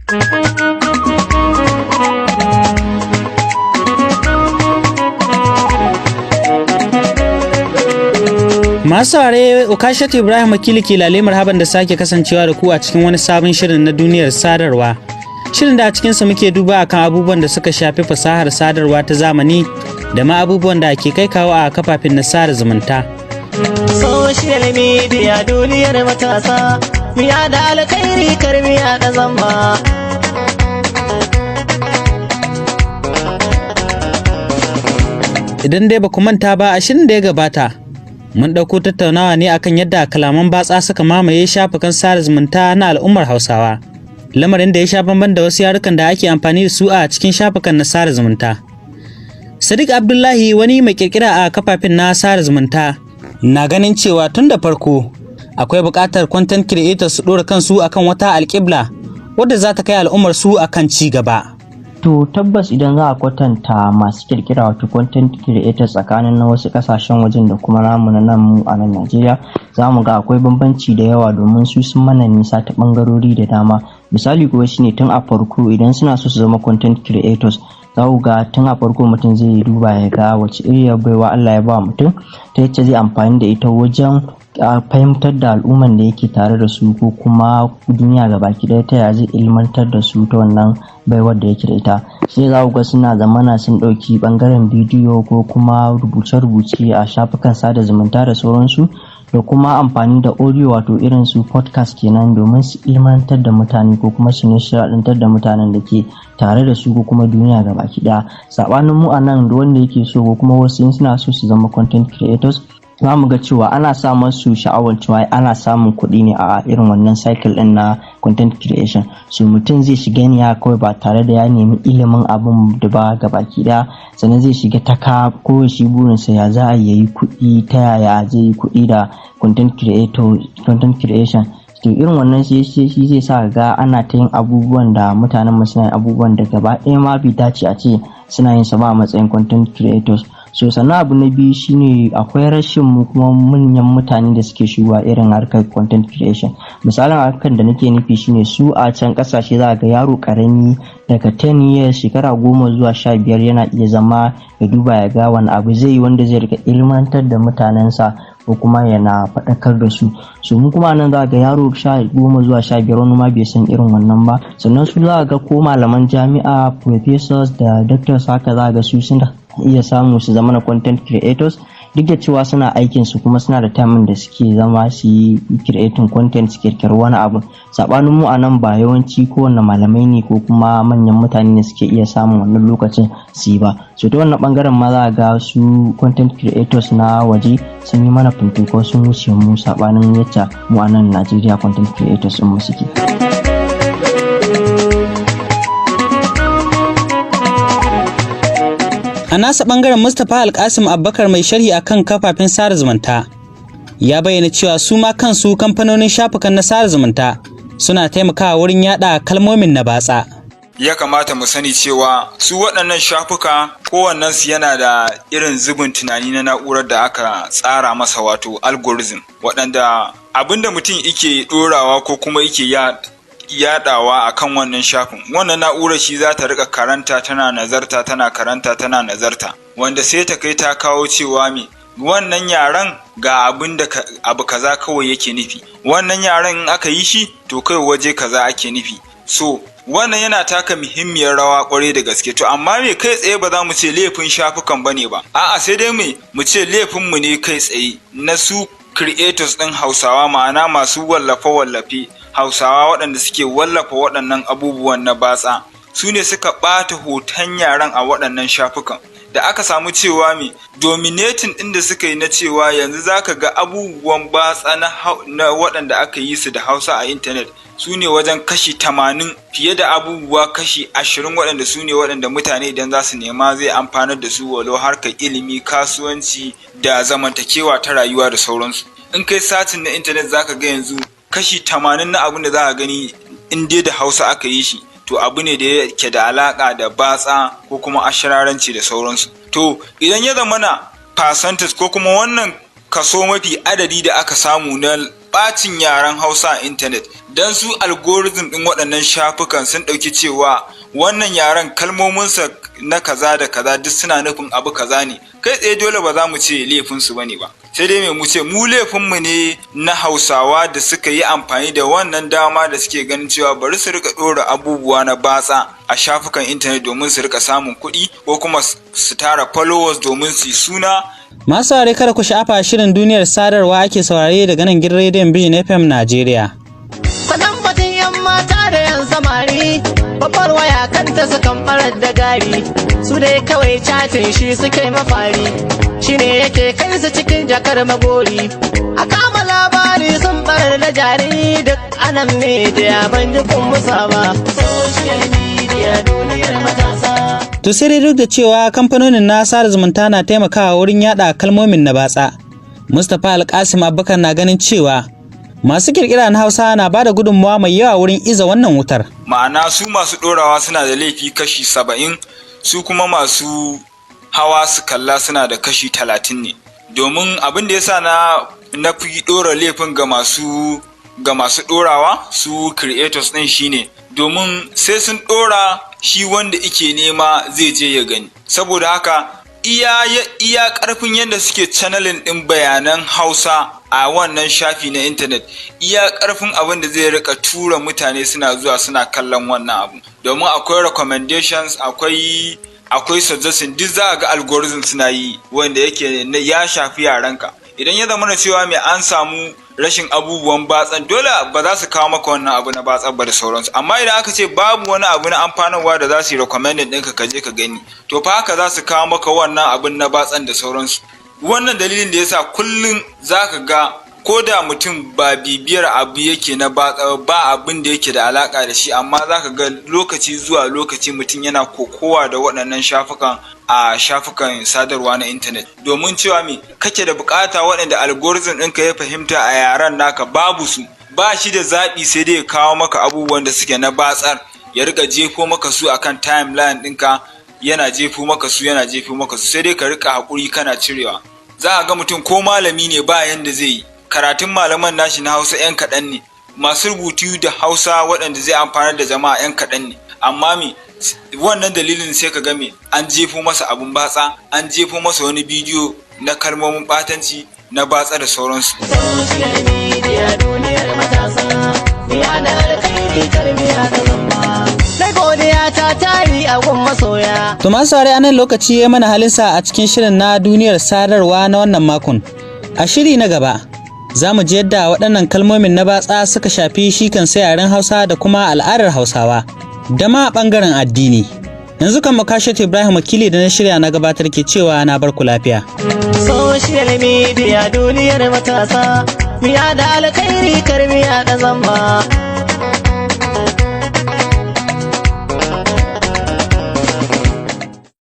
Masu saurare, Ukashatu Ibrahim Wakili ke lale marhaban da sake kasancewa da ku a cikin wani sabon shirin na Duniyar Sadarwa. Shirin da a cikinsa muke duba akan abubuwan da suka shafi fasahar sadarwa ta zamani da ma abubuwan da ke kai kawo a kafafen na sada zumunta. Social media, duniyar matasa, miya da alkhairi, karmiya da zamba. Idan dai ba ku manta ba, a shirin da ya gabata, mun ɗauko tattaunawa ne akan yadda kalaman batsa suka mamaye shafukan sada zumunta na al'ummar Hausawa. Lamarin da ya sha bamban da wasu yarukan da ake amfani da su a cikin shafukan na sada zumunta. Sadiq Abdullahi, wani mai kirkira a kafafen na sada zumunta, na ganin cewa tun da farko akwai buƙatar content creators su ɗora kansu akan wata alƙibla wadda za ta kai al'ummar su akan ci gaba. To, tabbas idan za a kwatanta masu kirkira, wato content creators, tsakanin na wasu kasashen wajen da kuma namu na nan mu a nan Najeriya, za mu ga akwai bambanci da yawa, domin su sun mana nisa ta bangarori da dama. Misali kuwa shine, tun a farko idan suna so su zama content creators, za ku ga tun a farko mutum zai duba ya ga wace iriyar baiwa Allah ya ba mutum, ta yacce zai amfani da ita wajen fahimtar da al'umman da yake tare da su ko kuma duniya gabaki ɗaya, ta yaya zai ilmantar da su ta wannan baiwar da yake da ita. Sai za ku ga suna zamana sun ɗauki ɓangaren bidiyo ko kuma rubuce-rubuce a shafukan sada zumunta da sauransu, da kuma amfani da audio, wato irin su podcast kenan, domin su ilmantar da mutane ko kuma su nishaɗantar da mutanen da ke tare da su ko kuma duniya gabaki ɗaya. Saɓanin mu a nan, wanda yake so ko kuma wasu in suna so su zama content creators, za mu ga cewa ana sa masu sha'awar cewa ana samun kuɗi ne a irin wannan cycle ɗin na content creation. So mutum zai shiga ne ya kawai ba tare da ya nemi ilimin abun da ba gabaki ɗaya, sannan zai shiga ta ka ko shi burinsa ya za a yi kuɗi, ta yaya zai yi kuɗi da content creator, content creation. To, irin wannan shi zai sa ga ana ta yin abubuwan da mutanen mu suna yin abubuwan da gaba ɗaya ma bai dace a ce suna yin sa ba a matsayin content creators. So sannan abu na biyu shine, akwai rashin mu kuma manyan mutane da suke shigowa irin harkar content creation. Misalin harkar da nake nufi shine, su a can kasashe za ga yaro karami daga 10 years, shekara 10 zuwa 15, yana iya zama ya duba ya ga wani abu zai yi wanda zai rika ilmantar da mutanensa ko kuma yana faɗakar da su. So mu kuma nan za ga yaro 10 zuwa 15, wani ma bai san irin wannan ba. Sannan su za ga ko malaman jami'a, professors da doctors haka, za ga su suna iya samu su zama na content creators, duk da cewa suna aikin su kuma suna da time da suke zama su yi creating content, su kirkiri wani abu. Sabanin mu a nan, ba yawanci kowanne malamai ne ko kuma manyan mutane ne suke iya samun wannan lokacin su yi ba. So ta wannan bangaren ma za ga su content creators na waje sun yi mana ko sun wuce mu, sabanin yacca mu a nan Najeriya content creators din mu suke. A nasa bangaren, Mustapha Alkasim Abubakar, mai sharhi akan kafafen sada zumunta, ya bayyana cewa su ma kansu kamfanonin shafukan na sada zumunta suna taimakawa wurin yada kalmomin na batsa. Ya kamata mu sani cewa su waɗannan shafuka, kowannensu yana da irin zubin tunani na na'urar da aka tsara masa, wato algorithm, waɗanda abinda mutum ike ɗorawa ko kuma ike yadawa a kan wannan shafin, wannan na'urar shi za ta rika karanta, tana nazarta, tana karanta, tana nazarta, wanda sai ta kai ta kawo cewa me wannan yaren ga abin da abu kaza kawai yake nufi, wannan yaren in aka yi shi to kai waje kaza ake nufi. So wannan yana taka muhimmiyar rawa kwarai da gaske. To amma me, kai tsaye ba za mu ce laifin shafukan bane ba, a'a, sai dai mu ce laifin mu ne kai tsaye na su creators ɗin Hausawa, ma'ana masu wallafe-wallafe Hausawa waɗanda suke wallafa waɗannan abubuwan na batsa. Su ne suka ɓata hoton yaren a waɗannan shafukan da aka samu cewa me dominating ɗin da suka yi na cewa yanzu zaka ga abubuwan batsa na waɗanda aka yi su da Hausa a intanet su ne wajen kashi 80 fiye da abubuwa kashi 20 waɗanda su ne waɗanda mutane idan za su nema zai amfanar da su, walau harkar ilimi, kasuwanci da zamantakewa ta rayuwa da sauransu. In kai searching na intanet, zaka ga yanzu kashi 80 na abin da za ka gani, in dai da Hausa aka yi shi, to abu ne da yake da alaka da batsa ko kuma ashiraranci da sauransu. To idan ya zamana percentage ko kuma wannan kaso mafi adadi da aka samu na Bacin yaren Hausa a intanet, don su algorithm ɗin waɗannan shafukan sun ɗauki cewa wannan yaren kalmominsa na kaza da kaza duk suna nufin abu kaza ne. Kai tsaye dole ba za mu ce laifinsu bane ba, sai dai mai mu ce mu laifinmu ne na Hausawa da suka yi amfani da wannan dama da suke ganin cewa bari su rika ɗora abubuwa na batsa a shafukan intanet domin su rika samun kuɗi ko kuma su tara followers domin su yi suna. Masu saurare, kada ku sha'afa, shirin Duniyar Sadarwa ake saurare daga nan gidan rediyon Vision FM Najeriya. Sanan batun yan mata da yan samari, babbar waya kanta sukan farar da gari, su dai kawai chatting shi suke mafari, shi ne yake kai su cikin jakar magori. A kama labari sun barar da jari duk anan media, ban ji kun musa ba. Social media, duniyar matasa. To sai dai duk da cewa kamfanonin na sada zumunta na taimakawa wurin yada kalmomin na batsa, Mustapha Alkasim Abubakar na ganin cewa masu kirkira na Hausa na bada gudunmawa mai yawa wurin iza wannan wutar. Ma'ana, su masu ɗorawa suna da laifi kashi 70, su kuma masu hawa su kalla suna da kashi 30 ne. Domin abin da yasa na fi ɗora laifin ga masu ɗorawa, su creators ɗin, shine domin sai sun ɗora shi wanda ike nema zai je ya gani. Saboda haka iya ƙarfin yadda suke channeling ɗin bayanan Hausa a wannan shafi na intanet, iya ƙarfin abin da zai rika tura mutane suna zuwa suna kallon wannan abu, domin akwai recommendations, akwai suggestion, duk za a ga algorithm suna yi wanda yake ya shafi yarenka. Idan ya zama na cewa mai an samu rashin abubuwan batsan, dole ba za su kawo maka wannan abu na batsan ba da sauransu. Amma idan aka ce babu wani abu na amfanarwa da za su yi recommending ɗinka ka je ka gani, to fa haka za su kawo maka wannan abun na batsan da sauransu. Wannan dalilin da yasa kullum za ka ga ko da mutum ba bibiyar abu yake na batsa ba, abin da yake da alaka da shi, amma za ka ga lokaci zuwa lokaci mutum yana kokowa da waɗannan shafukan a shafukan sadarwa na intanet, domin cewa me kake da bukata waɗanda algorithm ɗinka ya fahimta a yaren naka babu su. Ba shi da zaɓi sai dai ya kawo maka abubuwan da suke na batsar, ya rika jefo maka su akan timeline ɗinka, yana jefo maka su, yana jefo maka su, sai dai ka rika haƙuri kana cirewa. Za a ga mutum ko malami ne, ba yanda zai yi, karatun malaman nashi na Hausa 'yan kaɗan ne, masu rubutu da Hausa waɗanda zai amfanar da jama'a 'yan kaɗan ne, amma me wannan dalilin sai ka ga me an jefo masa abun batsa, an jefo masa wani bidiyo na kalmomin ɓatanci na batsa da sauransu. Social media, duniyar matasa, miya da alkhairi, tarbiya da zamba. Na godiya ta tari a gun masoya. To masu saurare, anan lokaci ya mana halinsa a cikin shirin na Duniyar Sadarwa na wannan makon. A shiri na gaba, za mu ji yadda waɗannan kalmomin na batsa suka shafi shi kansa yaren Hausa da kuma al'adar Hausawa, da ma ɓangaren addini. Yanzu kan Makashat Ibrahim Wakili da na shirya na gabatar ke cewa na barku lafiya. Social media, duniyar matasa, miya da alkhairi, karmiya da zamba.